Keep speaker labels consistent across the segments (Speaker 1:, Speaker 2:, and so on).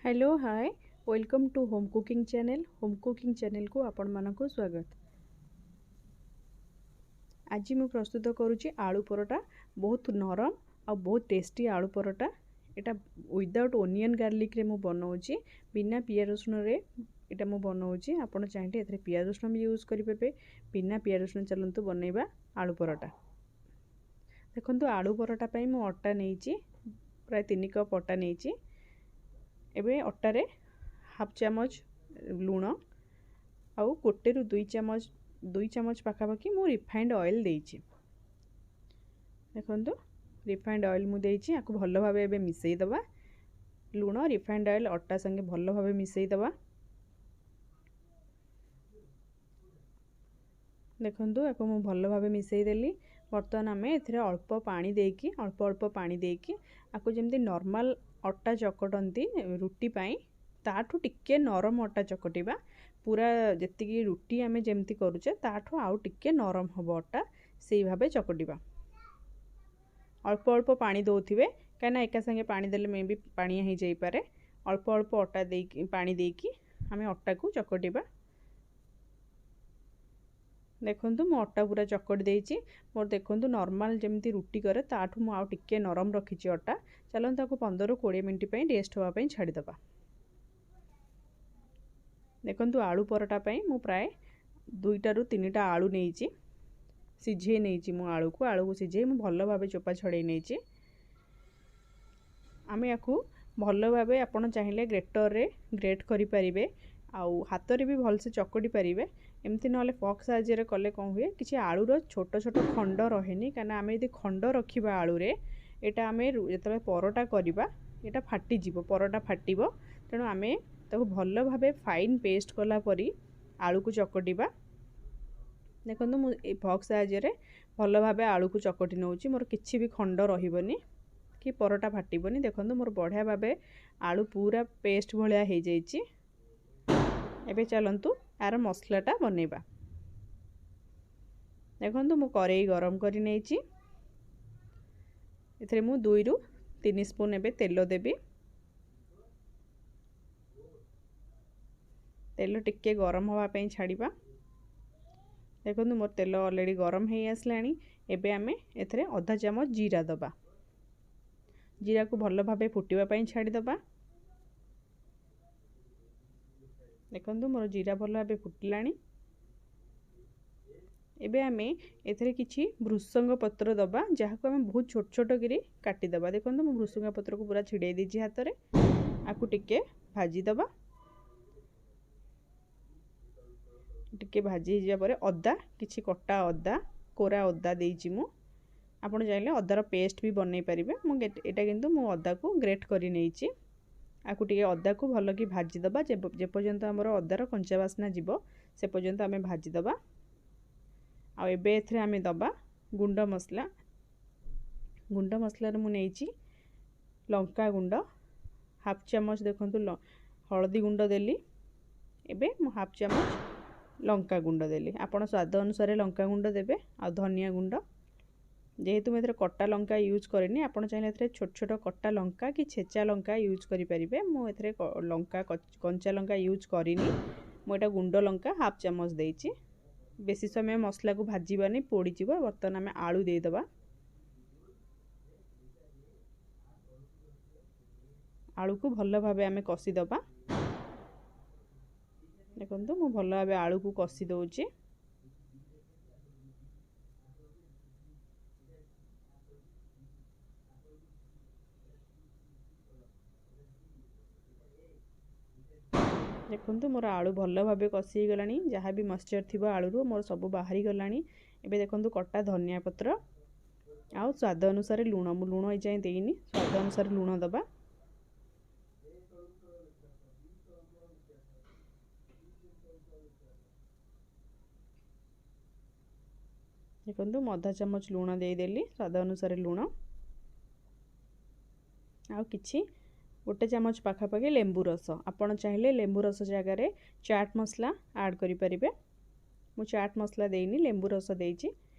Speaker 1: Hello, hi, welcome to home cooking channel. Home cooking ଚ୍ୟାନେଲ୍କୁ ଆପଣମାନଙ୍କୁ ସ୍ୱାଗତ। ଆଜି ମୁଁ ପ୍ରସ୍ତୁତ କରୁଛି ଆଳୁ ପରଟା, ବହୁତ ନରମ ଆଉ ବହୁତ ଟେଷ୍ଟି ଆଳୁ ପରଟା। ଏଇଟା ୱିଦାଉଟ୍ ଓନିଅନ୍ ଗାର୍ଲିକ୍ରେ ମୁଁ ବନାଉଛି, ବିନା ପିଆଜ ରସୁଣରେ ଏଇଟା ମୁଁ ବନାଉଛି। ଆପଣ ଚାହିଁଲେ ଏଥିରେ ପିଆଜ ରସୁଣ ବି ୟୁଜ୍ କରିପାରିବେ। ବିନା ପିଆଜ ରସୁଣ ଚାଲନ୍ତୁ ବନେଇବା ଆଳୁ ପରଟା। ଦେଖନ୍ତୁ, ଆଳୁ ପରଟା ପାଇଁ ମୁଁ ଅଟା ନେଇଛି, ପ୍ରାୟ 3 କପ୍ ଅଟା ନେଇଛି। ଏବେ ଅଟାରେ ହାଫ୍ ଚାମଚ ଲୁଣ ଆଉ 1ରୁ 2 ଚାମଚ, 2 ଚାମଚ ପାଖାପାଖି ମୁଁ ରିଫାଇଣ୍ଡ ଅଏଲ୍ ଦେଇଛି। ଦେଖନ୍ତୁ, ରିଫାଇଣ୍ଡ ଅଏଲ୍ ମୁଁ ଦେଇଛି। ଆକୁ ଭଲ ଭାବେ ଏବେ ମିଶାଇ ଦେବା। ଲୁଣ, ରିଫାଇଣ୍ଡ ଅଏଲ୍ ଅଟା ସାଙ୍ଗେ ଭଲ ଭାବେ ମିଶାଇ ଦେବା। ଦେଖନ୍ତୁ, ଆକୁ ମୁଁ ଭଲ ଭାବେ ମିଶାଇ ଦେଲି। ବର୍ତ୍ତମାନ ଆମେ ଏଥିରେ ଅଳ୍ପ ପାଣି ଦେଇକି, ଅଳ୍ପ ଅଳ୍ପ ପାଣି ଦେଇକି ଆକୁ ଯେମିତି ନର୍ମାଲ୍ ଅଟା ଚକଟନ୍ତି ରୁଟି ପାଇଁ, ତାଠୁ ଟିକେ ନରମ ଅଟା ଚକଟିବା। ପୁରା ଯେତିକି ରୁଟି ଆମେ ଯେମିତି କରୁଛେ, ତାଠୁ ଆଉ ଟିକେ ନରମ ହେବ ଅଟା, ସେଇ ଭାବେ ଚକଟିବା। ଅଳ୍ପ ଅଳ୍ପ ପାଣି ଦେଉଥିବେ, କାହିଁକିନା ଏକା ସାଙ୍ଗେ ପାଣି ଦେଲେ ମେ ବି ପାଣିଆ ହେଇଯାଇପାରେ। ଅଳ୍ପ ଅଳ୍ପ ଅଟା ଦେଇକି, ପାଣି ଦେଇକି ଆମେ ଅଟାକୁ ଚକଟିବା। ଦେଖନ୍ତୁ, ମୁଁ ଅଟା ପୁରା ଚକଟି ଦେଇଛି। ମୋର ଦେଖନ୍ତୁ, ନର୍ମାଲ୍ ଯେମିତି ରୁଟି କରେ, ତାଠୁ ମୁଁ ଆଉ ଟିକେ ନରମ ରଖିଛି ଅଟା। ଚାଲନ୍ତୁ ତାକୁ 15ରୁ 20 ମିନିଟ୍ ପାଇଁ ରେଷ୍ଟ ହେବା ପାଇଁ ଛାଡ଼ିଦେବା। ଦେଖନ୍ତୁ, ଆଳୁ ପରଟା ପାଇଁ ମୁଁ ପ୍ରାୟ 2ଟାରୁ 3ଟା ଆଳୁ ନେଇଛି, ସିଝେଇ ନେଇଛି ମୁଁ ଆଳୁକୁ। ଆଳୁକୁ ସିଝେଇ ମୁଁ ଭଲ ଭାବେ ଚୋପା ଛଡ଼େଇ ନେଇଛି। ଆମେ ୟାକୁ ଭଲ ଭାବେ, ଆପଣ ଚାହିଁଲେ ଗ୍ରେଟରରେ ଗ୍ରେଟ୍ କରିପାରିବେ ଆଉ ହାତରେ ବି ଭଲସେ ଚକଟି ପାରିବେ ଏମିତି। ନହେଲେ ଫର୍କ ସାହାଯ୍ୟରେ କଲେ କ'ଣ ହୁଏ, କିଛି ଆଳୁର ଛୋଟ ଛୋଟ ଖଣ୍ଡ ରହେନି। କାହିଁକିନା ଆମେ ଯଦି ଖଣ୍ଡ ରଖିବା ଆଳୁରେ, ଏଇଟା ଆମେ ଯେତେବେଳେ ପରଟା କରିବା ଏଇଟା ଫାଟିଯିବ, ପରଟା ଫାଟିବ। ତେଣୁ ଆମେ ତାକୁ ଭଲ ଭାବେ ଫାଇନ୍ ପେଷ୍ଟ କଲା ପରି ଆଳୁକୁ ଚକଟିବା। ଦେଖନ୍ତୁ, ମୁଁ ଏଇ ଫର୍କ ସାହାଯ୍ୟରେ ଭଲ ଭାବେ ଆଳୁକୁ ଚକଟି ନେଉଛି। ମୋର କିଛି ବି ଖଣ୍ଡ ରହିବନି କି ପରଟା ଫାଟିବନି। ଦେଖନ୍ତୁ, ମୋର ବଢ଼ିଆ ଭାବେ ଆଳୁ ପୁରା ପେଷ୍ଟ ଭଳିଆ ହେଇଯାଇଛି। ଏବେ ଚାଲନ୍ତୁ ଆର ମସଲାଟା ବନେଇବା। ଦେଖନ୍ତୁ, ମୁଁ କରେଇ ଗରମ କରି ନେଇଛି। ଏଥିରେ ମୁଁ 2ରୁ 3 ସ୍ପୁନ୍ ଏବେ ତେଲ ଦେବି। ତେଲ ଟିକେ ଗରମ ହେବା ପାଇଁ ଛାଡ଼ିବା। ଦେଖନ୍ତୁ, ମୋର ତେଲ ଅଲରେଡ଼ି ଗରମ ହେଇ ଆସିଲାଣି। ଏବେ ଆମେ ଏଥିରେ ଅଧା ଚାମଚ ଜିରା ଦେବା। ଜିରାକୁ ଭଲ ଭାବେ ଫୁଟିବା ପାଇଁ ଛାଡ଼ିଦେବା। ଦେଖନ୍ତୁ, ମୋର ଜିରା ଭଲ ଭାବେ ଫୁଟିଲାଣି। ଏବେ ଆମେ ଏଥିରେ କିଛି ଭୃସଙ୍ଗ ପତ୍ର ଦେବା, ଯାହାକୁ ଆମେ ବହୁତ ଛୋଟ ଛୋଟ କରି କାଟିଦେବା। ଦେଖନ୍ତୁ, ମୁଁ ଭୃସଙ୍ଗ ପତ୍ରକୁ ପୁରା ଛିଡ଼େଇ ଦେଇଛି ହାତରେ। ଆକୁ ଟିକେ ଭାଜିଦେବା। ଟିକେ ଭାଜି ହେଇଯିବା ପରେ ଅଦା, କିଛି କଟା ଅଦା, କୋରା ଅଦା ଦେଇଛି ମୁଁ। ଆପଣ ଚାହିଁଲେ ଅଦାର ପେଷ୍ଟ ବି ବନେଇ ପାରିବେ। ମୁଁ ଏଇଟା କିନ୍ତୁ ମୁଁ ଅଦାକୁ ଗ୍ରେଟ୍ କରି ନେଇଛି। ଆକୁ ଟିକେ ଅଦାକୁ ଭଲକି ଭାଜିଦେବା। ଯେପର୍ଯ୍ୟନ୍ତ ଆମର ଅଦାର କଞ୍ଚା ବାସ୍ନା ଯିବ, ସେ ପର୍ଯ୍ୟନ୍ତ ଆମେ ଭାଜିଦେବା। ଆଉ ଏବେ ଏଥିରେ ଆମେ ଦେବା ଗୁଣ୍ଡ ମସଲା। ଗୁଣ୍ଡ ମସଲାରେ ମୁଁ ନେଇଛି ଲଙ୍କା ଗୁଣ୍ଡ ହାଫ୍ ଚାମଚ। ଦେଖନ୍ତୁ, ହଳଦୀ ଗୁଣ୍ଡ ଦେଲି, ଏବେ ମୁଁ ହାଫ୍ ଚାମଚ ଲଙ୍କା ଗୁଣ୍ଡ ଦେଲି। ଆପଣ ସ୍ୱାଦ ଅନୁସାରେ ଲଙ୍କା ଗୁଣ୍ଡ ଦେବେ। ଆଉ ଧନିଆ ଗୁଣ୍ଡ। ଯେହେତୁ ମୁଁ ଏଥିରେ କଟା ଲଙ୍କା ୟୁଜ୍ କରିନି, ଆପଣ ଚାହିଁଲେ ଏଥିରେ ଛୋଟ ଛୋଟ କଟା ଲଙ୍କା କି ଛେଚା ଲଙ୍କା ୟୁଜ୍ କରିପାରିବେ। ମୁଁ ଏଥିରେ ଲଙ୍କା, କଞ୍ଚା ଲଙ୍କା ୟୁଜ୍ କରିନି। ମୁଁ ଏଇଟା ଗୁଣ୍ଡ ଲଙ୍କା ହାଫ୍ ଚାମଚ ଦେଇଛି। ବେଶୀ ସମୟ ମସଲାକୁ ଭାଜିବାନି, ପୋଡ଼ିଯିବ। ବର୍ତ୍ତମାନ ଆମେ ଆଳୁ ଦେଇଦେବା। ଆଳୁକୁ ଭଲ ଭାବେ ଆମେ କଷିଦେବା। ଦେଖନ୍ତୁ, ମୁଁ ଭଲ ଭାବେ ଆଳୁକୁ କଷି ଦେଉଛି। ଦେଖନ୍ତୁ, ମୋର ଆଳୁ ଭଲ ଭାବେ କଷି ହେଇଗଲାଣି। ଯାହା ବି ମଏଶ୍ଚର୍ ଥିବ ଆଳୁରୁ, ମୋର ସବୁ ବାହାରି ଗଲାଣି। ଏବେ ଦେଖନ୍ତୁ, କଟା ଧନିଆ ପତ୍ର ଆଉ ସ୍ୱାଦ ଅନୁସାରେ ଲୁଣ। ମୁଁ ଲୁଣ ଏଯାଏଁ ଦେଇନି। ସ୍ୱାଦ ଅନୁସାରେ ଲୁଣ ଦେବା। ଦେଖନ୍ତୁ, ମୁଁ ଅଧା ଚାମଚ ଲୁଣ ଦେଇଦେଲି, ସ୍ୱାଦ ଅନୁସାରେ ଲୁଣ। ଆଉ କିଛି 1 ଚାମଚ ପାଖାପାଖି ଲେମ୍ବୁ ରସ। ଆପଣ ଚାହିଁଲେ ଲେମ୍ବୁ ରସ ଜାଗାରେ ଚାଟ୍ ମସଲା ଆଡ଼୍ କରିପାରିବେ। ମୁଁ ଚାଟ୍ ମସଲା ଦେଇନି, ଲେମ୍ବୁ ରସ ଦେଇଛି।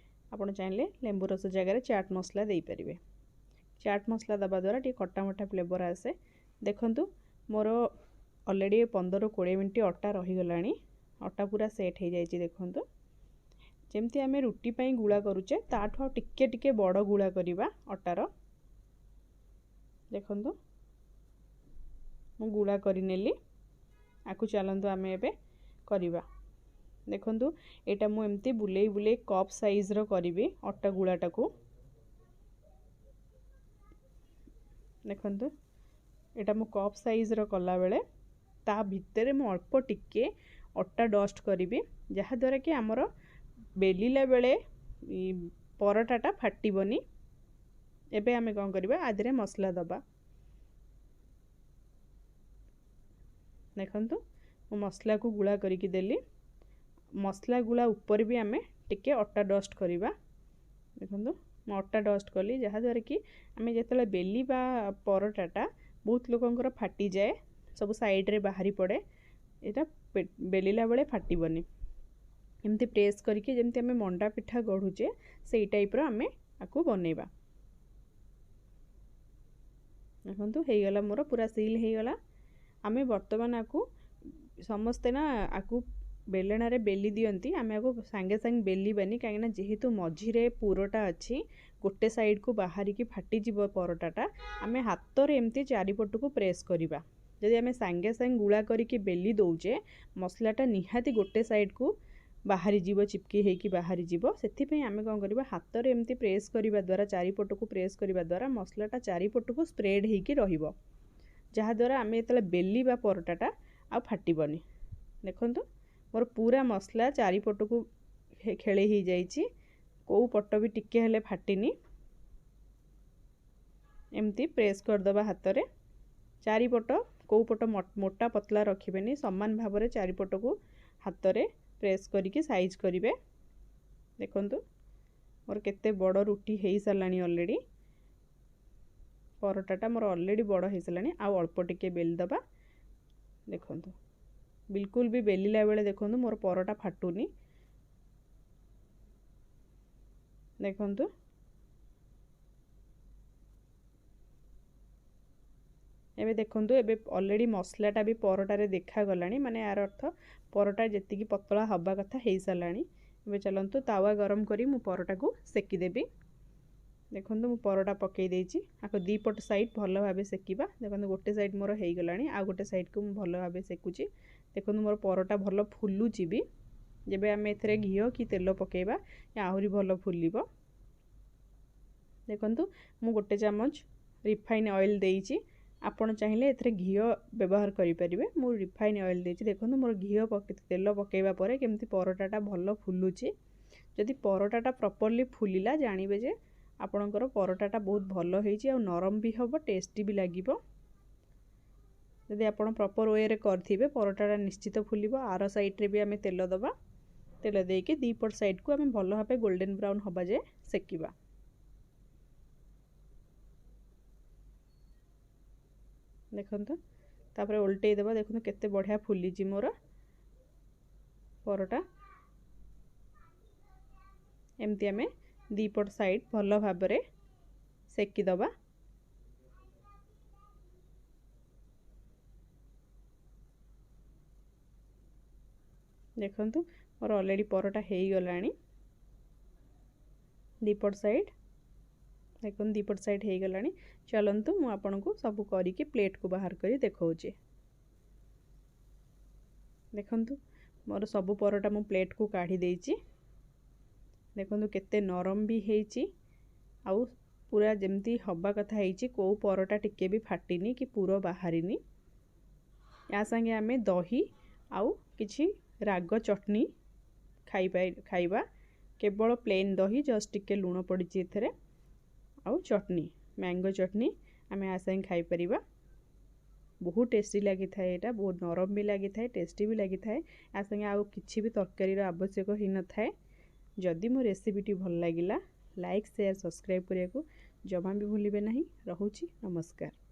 Speaker 1: ଆପଣ ଚାହିଁଲେ ଲେମ୍ବୁ ରସ ଜାଗାରେ ଚାଟ୍ ମସଲା ଦେଇପାରିବେ। ଚାଟ୍ ମସଲା ଦେବା ଦ୍ୱାରା ଟିକେ ଖଟା ମଠା ଫ୍ଲେଭର୍ ଆସେ। ଦେଖନ୍ତୁ, ମୋର ଅଲରେଡ଼ି 15-20 ମିନିଟ୍ ଅଟା ରହିଗଲାଣି, ଅଟା ପୁରା ସେଟ୍ ହେଇଯାଇଛି। ଦେଖନ୍ତୁ ଯେମିତି ଆମେ ରୁଟି ପାଇଁ ଗୁଳା କରୁଛେ ତାଠୁ ଆଉ ଟିକେ ଟିକେ ବଡ଼ ଗୁଳା କରିବା ଅଟାର। ଦେଖନ୍ତୁ ମୁଁ ଗୁଳା କରିନେଲି। ଆକୁ ଚାଲନ୍ତୁ ଆମେ ଏବେ କରିବା। ଦେଖନ୍ତୁ ଏଇଟା ମୁଁ ଏମିତି ବୁଲେଇ ବୁଲେଇ କପ୍ ସାଇଜ୍ର କରିବି ଅଟା ଗୁଳାଟାକୁ। ଦେଖନ୍ତୁ ଏଇଟା ମୁଁ କପ୍ ସାଇଜ୍ର କଲାବେଳେ ତା ଭିତରେ ମୁଁ ଅଳ୍ପ ଟିକେ ଅଟା ଡଷ୍ଟ କରିବି, ଯାହାଦ୍ୱାରା କି ଆମର ବେଲିଲା ବେଳେ ପରଟାଟା ଫାଟିବନି। ଏବେ ଆମେ କ'ଣ କରିବା, ଆଦିରେ ମସଲା ଦେବା। ଦେଖନ୍ତୁ ମୁଁ ମସଲାକୁ ଗୁଳା କରିକି ଦେଲି। ମସଲା ଗୁଳା ଉପରେ ବି ଆମେ ଟିକେ ଅଟା ଡଷ୍ଟ କରିବା। ଦେଖନ୍ତୁ ମୁଁ ଅଟା ଡଷ୍ଟ କଲି, ଯାହାଦ୍ୱାରା କି ଆମେ ଯେତେବେଳେ ବେଲିବା ପରଟାଟା ବହୁତ ଲୋକଙ୍କର ଫାଟିଯାଏ, ସବୁ ସାଇଡ଼୍ରେ ବାହାରି ପଡ଼େ। ଏଇଟା ବେଲିଲା ବେଳେ ଫାଟିବନି। ଏମିତି ପ୍ରେସ୍ କରିକି ଯେମିତି ଆମେ ମଣ୍ଡା ପିଠା ଗଢ଼ୁଛେ ସେଇ ଟାଇପ୍ର ଆମେ ଆକୁ ବନେଇବା। ଦେଖନ୍ତୁ ହେଇଗଲା ମୋର ପୁରା ସିଲ୍ ହେଇଗଲା। ଆମେ ବର୍ତ୍ତମାନ ଆକୁ ସମସ୍ତେ ନା ଆକୁ ବେଲଣାରେ ବେଲି ଦିଅନ୍ତି, ଆମେ ଆକୁ ସାଙ୍ଗେ ସାଙ୍ଗେ ବେଲିବାନି, କାହିଁକିନା ଯେହେତୁ ମଝିରେ ପୁରଟା ଅଛି ଗୋଟେ ସାଇଡ଼କୁ ବାହାରିକି ଫାଟିଯିବ ପରଟାଟା। ଆମେ ହାତରେ ଏମିତି ଚାରିପଟକୁ ପ୍ରେସ୍ କରିବା। ଯଦି ଆମେ ସାଙ୍ଗେ ସାଙ୍ଗେ ଗୁଳା କରିକି ବେଲି ଦେଉଛେ ମସଲାଟା ନିହାତି ଗୋଟେ ସାଇଡ଼କୁ ବାହାରିଯିବ, ଚିପକି ହେଇକି ବାହାରିଯିବ। ସେଥିପାଇଁ ଆମେ କ'ଣ କରିବା, ହାତରେ ଏମିତି ପ୍ରେସ୍ କରିବା ଦ୍ୱାରା, ଚାରିପଟକୁ ପ୍ରେସ୍ କରିବା ଦ୍ୱାରା ମସଲାଟା ଚାରିପଟକୁ ସ୍ପ୍ରେଡ଼୍ ହେଇକି ରହିବ, ଯାହାଦ୍ୱାରା ଆମେ ଯେତେବେଳେ ବେଲିବା ପରଟାଟା ଆଉ ଫାଟିବନି। ଦେଖନ୍ତୁ ମୋର ପୁରା ମସଲା ଚାରିପଟକୁ ଖେଳେଇ ହେଇଯାଇଛି, କେଉଁ ପଟ ବି ଟିକେ ହେଲେ ଫାଟିନି। ଏମିତି ପ୍ରେସ୍ କରିଦେବା ହାତରେ ଚାରିପଟ, କେଉଁ ପଟ ମୋଟା ପତଲା ରଖିବେନି, ସମାନ ଭାବରେ ଚାରିପଟକୁ ହାତରେ ପ୍ରେସ୍ କରିକି ସାଇଜ୍ କରିବେ। ଦେଖନ୍ତୁ ମୋର କେତେ ବଡ଼ ରୁଟି ହେଇସାରିଲାଣି ଅଲରେଡ଼ି। ପରଟାଟା ମୋର ଅଲରେଡ଼ି ବଡ଼ ହେଇସାରିଲାଣି, ଆଉ ଅଳ୍ପ ଟିକେ ବେଲି ଦେବା। ଦେଖନ୍ତୁ ବିଲକୁଲ ବି ବେଲିଲା ବେଳେ ଦେଖନ୍ତୁ ମୋର ପରଟା ଫାଟୁନି। ଦେଖନ୍ତୁ ଏବେ ଦେଖନ୍ତୁ ଏବେ ଅଲରେଡ଼ି ମସଲାଟା ବି ପରଟାରେ ଦେଖାଗଲାଣି, ମାନେ ଏହାର ଅର୍ଥ ପରଟା ଯେତିକି ପତଳା ହେବା କଥା ହେଇସାରିଲାଣି। ଏବେ ଚାଲନ୍ତୁ ତାୱା ଗରମ କରି ମୁଁ ପରଟାକୁ ସେକିଦେବି। ଦେଖନ୍ତୁ ମୁଁ ପରଟା ପକାଇ ଦେଇଛି। ଆକୁ ଦୁଇ ପଟ ସାଇଡ଼୍ ଭଲ ଭାବେ ସେକିବା। ଦେଖନ୍ତୁ ଗୋଟେ ସାଇଡ଼୍ ମୋର ହେଇଗଲାଣି, ଆଉ ଗୋଟେ ସାଇଡ଼୍କୁ ମୁଁ ଭଲ ଭାବେ ସେକୁଛି। ଦେଖନ୍ତୁ ମୋର ପରଟା ଭଲ ଫୁଲୁଛି ବି। ଯେବେ ଆମେ ଏଥିରେ ଘିଅ କି ତେଲ ପକାଇବା ଆହୁରି ଭଲ ଫୁଲିବ। ଦେଖନ୍ତୁ ମୁଁ ଗୋଟେ ଚାମଚ ରିଫାଇନ୍ ଅଏଲ୍ ଦେଇଛି। ଆପଣ ଚାହିଁଲେ ଏଥିରେ ଘିଅ ବ୍ୟବହାର କରିପାରିବେ। ମୁଁ ରିଫାଇନ୍ ଅଏଲ୍ ଦେଇଛି। ଦେଖନ୍ତୁ ମୋର ଘିଅ ତେଲ ପକାଇବା ପରେ କେମିତି ପରଟାଟା ଭଲ ଫୁଲୁଛି। ଯଦି ପରଟାଟା ପ୍ରପରଲି ଫୁଲିଲା ଜାଣିବେ ଯେ ଆପଣଙ୍କର ପରଟାଟା ବହୁତ ଭଲ ହେଇଛି, ଆଉ ନରମ ବି ହେବ, ଟେଷ୍ଟି ବି ଲାଗିବ। ଯଦି ଆପଣ ପ୍ରପର୍ ୱେରେ କରିଥିବେ ପରଟାଟା ନିଶ୍ଚିତ ଫୁଲିବ। ଆର ସାଇଡ଼୍ରେ ବି ଆମେ ତେଲ ଦେବା। ତେଲ ଦେଇକି ଦୁଇ ପଟ ସାଇଡ଼୍କୁ ଆମେ ଭଲ ଭାବେ ଗୋଲ୍ଡେନ୍ ବ୍ରାଉନ୍ ହେବା ଯାଏ ସେକିବା। ଦେଖନ୍ତୁ ତାପରେ ଓଲଟେଇ ଦେବା। ଦେଖନ୍ତୁ କେତେ ବଢ଼ିଆ ଫୁଲିଛି ମୋର ପରଟା। ଏମିତି ଆମେ ଦୁଇ ପଟ ସାଇଡ଼୍ ଭଲ ଭାବରେ ସେକିଦେବା। ଦେଖନ୍ତୁ ମୋର ଅଲରେଡ଼ି ପରଟା ହେଇଗଲାଣି ଦୁଇ ପଟ ସାଇଡ଼୍। ଦେଖନ୍ତୁ ଦୁଇ ପଟ ସାଇଡ଼୍ ହେଇଗଲାଣି। ଚାଲନ୍ତୁ ମୁଁ ଆପଣଙ୍କୁ ସବୁ କରିକି ପ୍ଲେଟ୍କୁ ବାହାର କରି ଦେଖାଉଛି। ଦେଖନ୍ତୁ ମୋର ସବୁ ପରଟା ମୁଁ ପ୍ଲେଟ୍କୁ କାଢ଼ି ଦେଇଛି। ଦେଖନ୍ତୁ କେତେ ନରମ ବି ହେଇଛି, ଆଉ ପୁରା ଯେମିତି ହେବା କଥା ହେଇଛି। କେଉଁ ପରଟା ଟିକେ ବି ଫାଟିନି କି ପୁର ବାହାରିନି। ୟା ସାଙ୍ଗେ ଆମେ ଦହି ଆଉ କିଛି ରାଗ ଚଟଣି ଖାଇବା। କେବଳ ପ୍ଲେନ୍ ଦହି, ଜଷ୍ଟ ଟିକେ ଲୁଣ ପଡ଼ିଛି ଏଥିରେ, ଆଉ ଚଟଣି, ମ୍ୟାଙ୍ଗୋ ଚଟଣି ଆମେ ୟା ସାଙ୍ଗେ ଖାଇପାରିବା। ବହୁତ ଟେଷ୍ଟି ଲାଗିଥାଏ ଏଇଟା, ବହୁତ ନରମ ବି ଲାଗିଥାଏ, ଟେଷ୍ଟି ବି ଲାଗିଥାଏ। ୟା ସାଙ୍ଗେ ଆଉ କିଛି ବି ତରକାରୀର ଆବଶ୍ୟକ ହେଇନଥାଏ। ଯଦି ମୋ ରେସିପିଟି ଭଲ ଲାଗିଲା ଲାଇକ୍, ସେୟାର, ସବସ୍କ୍ରାଇବ୍ କରିବାକୁ ଜମା ବି ଭୁଲିବେ ନାହିଁ। ରହୁଛି, ନମସ୍କାର।